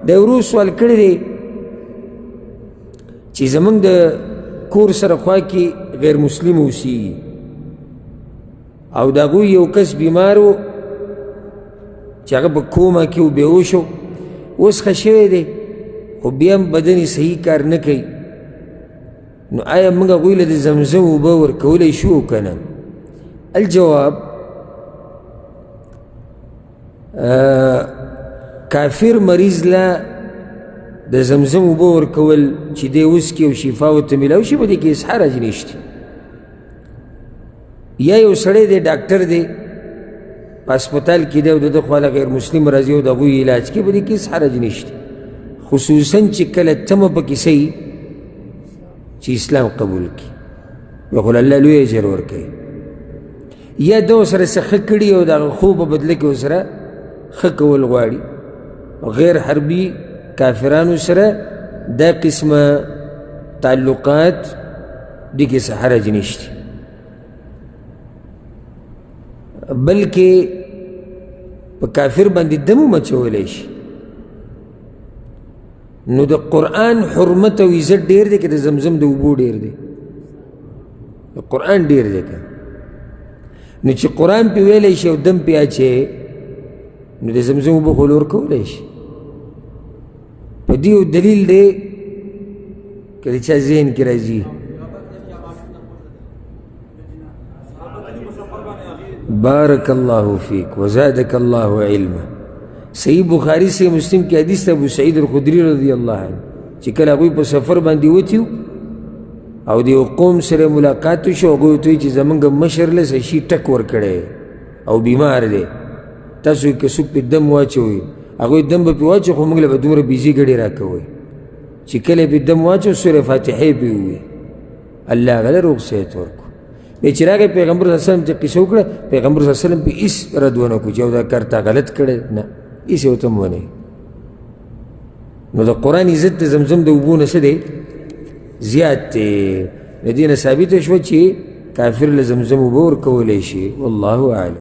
د ورو سوال کړی دی چې زمونږ د کور سره خوا کې غیر مسلم اوسیږي او د هغوی یو کس بیمار و چې هغه په کومه کې و، بېهوش و، اوس ښه شوی دی خو بیا هم بدن یې صحیح کار نه کوي. نو آیا موږ هغوی له د زمزم اوبه ورکولی شو او که نه؟ الجواب، کافر مریض له د زمزم اوبه ورکول چې دی وڅکي او شفا ورته میلاو شي، په دې کې هېڅ حرج نشته. یا یو سړی دی، ډاکټر دی، په هسپتال کې دی او د ده خواله غیر مسلم راځي او د هغوی علاج کوي، په دې کې هېڅ حرج نشته، خصوصا چې کله تمه پکې سي چې اسلام قبول کړي، بیا خو الله لوی اجر ورکوي. یا ده ورسره څه ښه کړي او د هغه ښو په بدله کې ورسره ښه کول غواړي. غیر حربي کافرانو سره دا قسمه تعلقات دې کې څه حرج نشته، بلکې په کافر باندې دم هم اچولی شي. نو د قرآن حرمت او عزت ډېر دی که د زمزم د اوبو ډېر دی؟ د قرآن ډېر دی که. نو چې قرآن پې ویلی شي او دم پې اچوي، نو د زمزم اوبه خو لور کولی شي. په دې یو دلیل دی که د چا ذهن کې راځي. بارک الله فیک وزادک الله علما. صحیح بخاری، صحیح مسلم کې حدیث ته ابو سعید الخدری رضی الله عنه چې کله هغوی په سفر باندې وتیو او د یو قوم سره ملاقات وشو، هغوی ورته وایي چې زمونږ مشر له څه شي ټک ورکړی او بیمار دی، تاسو که څوک پې دم واچوئ، هغوی دم به پې واچوي خو موږ له به دومره بیزي ګډې راکوئ. چې کله یې پې دم واچو، سورې فاتحې پې ووایي، الله هغه له روغ صحت ورکړو. بیا چې راغی پیغمبر صلی الله علیه وسلم ته قصه وکړه، پیغمبر صلی الله علیه وسلم پې هېڅ رد ونه کړو چې او دا کار تا غلط کړی، نه، هېڅ یې ورته هم ونه. نو د قرآن عزت د زمزم د اوبو نه څه دی؟ زیات دی. د دې نه ثابته شوه چې کافر له زمزم اوبه ورکولی شي. والله اعلم.